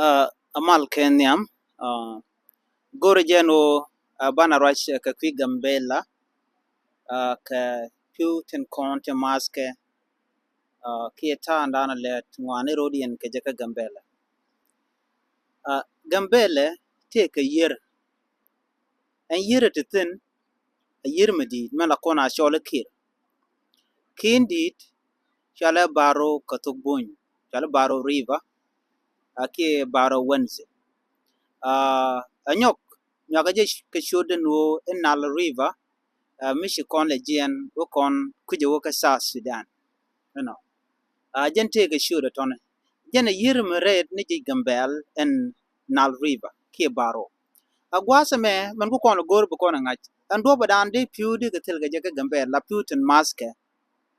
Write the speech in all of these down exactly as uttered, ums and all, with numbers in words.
Aa, amal kɛ nhiam, aa, go̱rɛ jɛn ɣöö, aa, banɛ ruac kɛ kui̱ Gambɛla, aa, kɛ pi̱w tin kɔn ti mathkɛ, aa, kiɛ ta̱a̱ in da̱a̱n lɛ ŋɔaani ro̱diɛn kɛ jɛ kä Gambɛla. Aa, Gambɛla tëëkɛ yiër. Ɛn yiër ti thi̱n, ɛ yiër mi di̱i̱t, mɛn la kɔn a cɔl i̱ Kiir. Kiir in di̱i̱t, cɔalɛ Barrow kɛ thok Buny, cɔalɛ Barrow River, a kiɛ Barrow Wenze. Aa, ɛ nyɔk, nyɔakä jɛ kɛ ciötdɛ ni ɣöö i̱ Nile River, aa, mi ci kɔn lɛ jiɛɛn, wä kɔn kui̱cɛ wä kä South Sudan. Ɛnɔ. Aa, jɛn tëëkɛ ciötdɛ tɔ̱nɛ. Jɛn ɛ yiër mi rɛɛt ni ji̱ Gambɛl ɛn Nile River kiɛ Barrow. A gua̱a̱th ɛmɛ, mɛn ku kɔn ɛ go̱r bi kɔn ɛ ŋa̱c. Ɛn duɔ̱pɛ daan dee pi̱w dee kɛ thil kɛ jɛ kä Gambɛl, la pi̱w tin mathkɛ,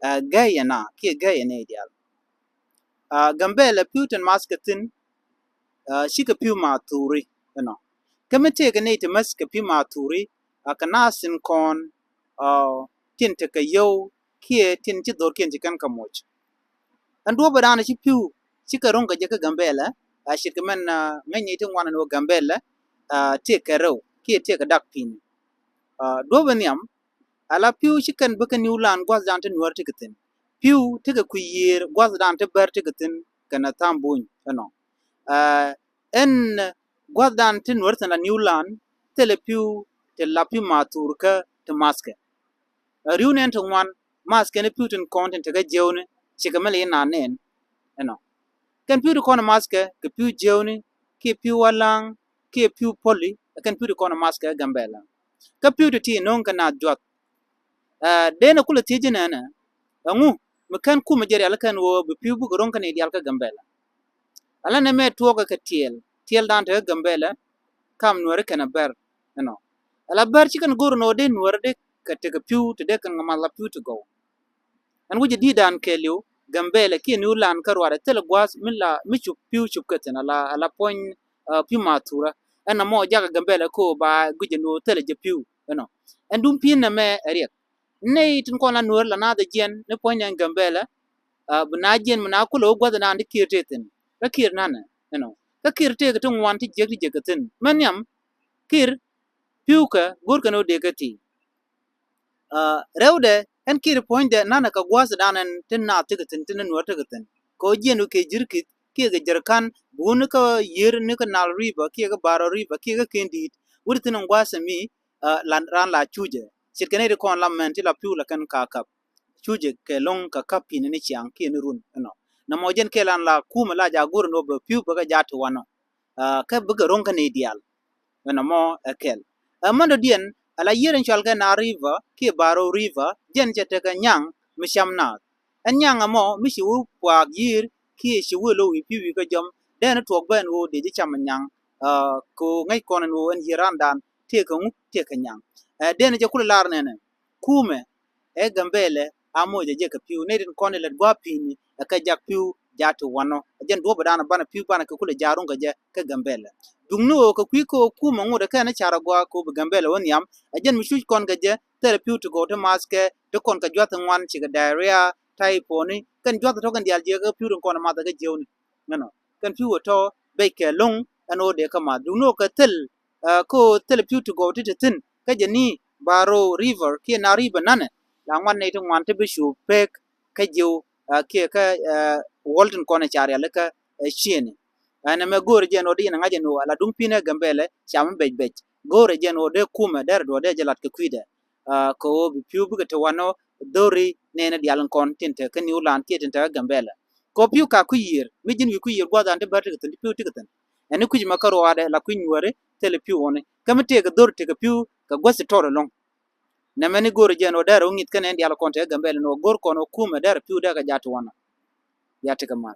aa, gɛy ɛna, kiɛ gɛy ɛnɛ diaal. Aa, Gambɛl ɛ pi̱w tin mathkɛ thi̱n, aa, cikɛ pi̱w ma thuri, ɛnɔ. Kä mi tëëkɛ nɛy ti mathkɛ pi̱w ma thuri, aa, kɛ naath tin kɔn, aa, tin tekɛ yio̱w, kiɛ tin ci dho̱rkiɛn ci kɛn kɛ moc. Ɛn duɔ̱pɛ daan ci pi̱w, cikɛ ro̱ŋ kɛ jɛ kä Gambɛla, aa, ce̱tkɛ mɛn, aa, ŋäcni ti ŋuan ɛn ɣöö Gambɛla, aa, tëëkɛ rɛw, kiɛ tëëkɛ dak pi̱ni. Aa, duɔ̱pɛ nhiam, ala pi̱w ci kɛn bä kä New Land gua̱thdan ti Nuäär tekɛ thi̱n. Pi̱w tekɛ kui̱ yiër gua̱thdan ti Bär tekɛ thi̱n kɛnɛ Tham Buny ɛnɔ. Aa, ɛn gua̱thdan ti Nuäär thi̱n la New Land, thilɛ pi̱w ti la pi̱w ma thur kä ti mathkɛ. Aa, ri̱w nɛn ti ŋuan, mathkɛ ni pi̱w tin kɔn tin tekɛ jiɛwni, cikɛ mi li inan nɛn ɛnɔ. Kɛn pi̱w ti kɔn mathkɛ, kɛ pi̱w jiɛwni, kiɛ pi̱w walaŋ, kiɛ pi̱w poli, ɛ kɛn pi̱w ti kɔn mathkɛ Gambɛla. Kä pi̱w ti ti no̱o̱ŋ kɛ naath juath. Aa, dee nɛ kulɛ thiec ji̱ nɛnɛ, ɛŋu mi kɛn kumɛ jɛ rial kɛn ɣöö bi pi̱w bikɛ ro̱ŋ kɛn i̱ diaal kä Gambɛla. Ala nɛmɛ tuɔɔkɛ kɛ tiɛɛl, tiɛɛldan te kä Gambɛla, kam Nuäri kɛnɛ Bär ɛnɔ. Ala Bär ci kɛn go̱r ɛn ɣöö dee Nuäri dee kɛ tekɛ pi̱w ti dee kɛn kɛ math la pi̱w ti gɔw. Ɛn wi̱cɛ di̱i̱tdan kɛɛliw, Gambɛla kiɛ New Land kä ruaadɛ thilɛ gua̱a̱th mi la mi cup pi̱w cup kɛ thi̱n ala, ala puɔ̱ny, aa, pi̱w ma thurä. Ɛn ɛmɔ jakä Gambɛla kä ɣöö ba guic ɛn ɣöö thilɛ jɛ pi̱w ɛnɔ. Ɛn duŋ pi̱n nɛmɛ ɛ riɛk. Nɛy tin kɔn la Nuäär la naath ɛ jiɛn ni puɔ̱ny nɛn Gambɛla, aa, bi na jiɛn mi na kulɛ wä gua̱th naan ti Kiir tëë thi̱n. Kä Kiir nanɛ ɛnɔ. Kä Kiir tëëkɛ ti ŋuan ti jiäk ti jiäk kɛ thi̱n. Mɛn nhiam, Kiir pi̱wkɛ go̱rkɛ ni wä dee kä ti. Aa, rɛwdɛ, ɛn Kiir puɔ̱nydɛ nanɛ kɛ gua̱thdan ɛn ti naath tekɛ thi̱n, ti ni Nuäär tekɛ thi̱n. Kɛ ɣöö jiɛn wä kɛ ji̱rki̱th, kiɛ kɛ jɛrkan, bi wä ni kä yiër ni kä Nile River, kiɛ kä Barrow River, kiɛ kä ken di̱i̱t. Wä ti thi̱n ɛn gua̱a̱th ɛmi, aa, lan, ran la cucɛ. Ce̱tkɛ nɛy ti kɔn la mɛn ti la pi̱w la kɛn ka käp. Cucɛ kɛ lo̱ŋ kɛ käp pi̱n ni ciaŋ kiɛ ni run ɛnɔ. Nɛmɔ jɛn kɛ lan la kumɛ la ja̱ go̱r ɛn ɣöö bɛ pi̱w bɛ kɛ ja̱ ti wanɔ. Aa, kä bikɛ ro̱ŋ kä nɛy diaal. Ɛn ɛmɔ ɛ kɛl. Ɛ mɛn dɔ̱diɛn, ala yiër in cɔal kɛ Nile River kiɛ Barrow River, jɛn cɛ tekɛ nyaŋ mi cam naath. Ɛn nyaŋ ɛmɔ mi ci wä puaak yiër kiɛ ci wä lo̱w i̱ pi̱w i̱ kä jɔm, dee ni tuɔɔk bä ɛn ɣöö dee ji̱ cam ɛ nyaŋ, aa, kɛ ɣöö ŋäc kɔn ɛn ɣöö ɛn yiërandan tëëkɛ ŋu, tëëkɛ nyaŋ. Ɛ dee ni jɛ kulɛ lar nɛnɛ. Kumɛ ɛ Gambɛlɛ a moc ɛ jɛ kɛ pi̱w, nɛy tin kɔn ilɛt gua̱a̱p pi̱ni ɛ kɛ jak pi̱w ja̱ ti wanɔ. Ɛ jɛn duɔ̱ɔ̱p ɛ da̱a̱n banɛ pi̱w banɛ kɛ kulɛ ja̱ ro̱ŋ kɛ jɛ kä Gambɛlɛ. Duŋni ɣöö kɛ kui̱ kä ɣöö kumɛ ŋot ɛ kɛn i̱ car ɛ gɔaa kɛ ɣöö bi Gambɛlɛ wä nhiam. Ɛ jɛn mi cuc kɔn kɛ jɛ thilɛ pi̱w ti gɔw ti mathkɛ ti kɔn kɛ jua̱th ti ŋuan, cikɛ diarrhea, typhoid ni, kɛn jua̱th tɔ̱ kɛn diaal jiɛk kä pi̱w tin kɔn ɛ math ɛ kä jiäwni. Ɛnɔ. Kɛn pi̱w ɛ tɔ̱ bec kɛ lo̱ŋ ɛn ɣöö dee kä math. Duŋni ɣöö kɛ thil, aa, kä ɣöö thilɛ pi̱w ti gɔw ti ti thi̱n kä jɛ ni Barrow River kiɛ Nile River nanɛ, la ŋuan nɛy ti ŋuan ti bi cu pek kä jiw, aa, kiɛ kä, aa, wäl tin kɔn ɛ ca rialikä, aa, ciëëni. Ɛn ɛmɛ go̱o̱rɛ jɛn ɣöö dee yɛn ɛ ŋa̱c ɛn ɣöö ala duŋ pi̱n ɛ Gambɛlɛ cam bec bec. Go̱o̱rɛ jɛn ɣöö dee kumɛ derɛ duɔ̱ɔ̱r dee jɛ lat kɛ kui̱dɛ. Aa, kɛ ɣöö bi pi̱w bikɛ te wanɔ dho̱ri nɛɛni diaal in kɔn tin te kä New Land kiɛ tin te kä Gambɛlɛ. Kɛ ɣöö pi̱w ka kui̱ yiër, mi ji̱n wi̱i̱ kui̱ yiër gua̱a̱th an ti Bär tekɛ thi̱n ti pi̱w tekɛ thi̱n. Ɛn ni kui̱c ma kä ruaadɛ la kui̱ Nyuääri thilɛ pi̱w ɣɔni. Kä mi tëëkɛ dho̱r tekɛ pi̱w kɛ gua̱th ti tɔt ɛlɔ̱ŋ. Nɛmɛ ni go̱o̱rɛ jɛn ɣöö derɛ wä ŋi̱th kɛn ɛn diaal kɔn te kä Gambɛlɛ ni ɣöö go̱r kɔn ɣöö kumɛ derɛ pi̱w derɛ kɛ ja̱ ti wanɔ. Bia tekɛ mal.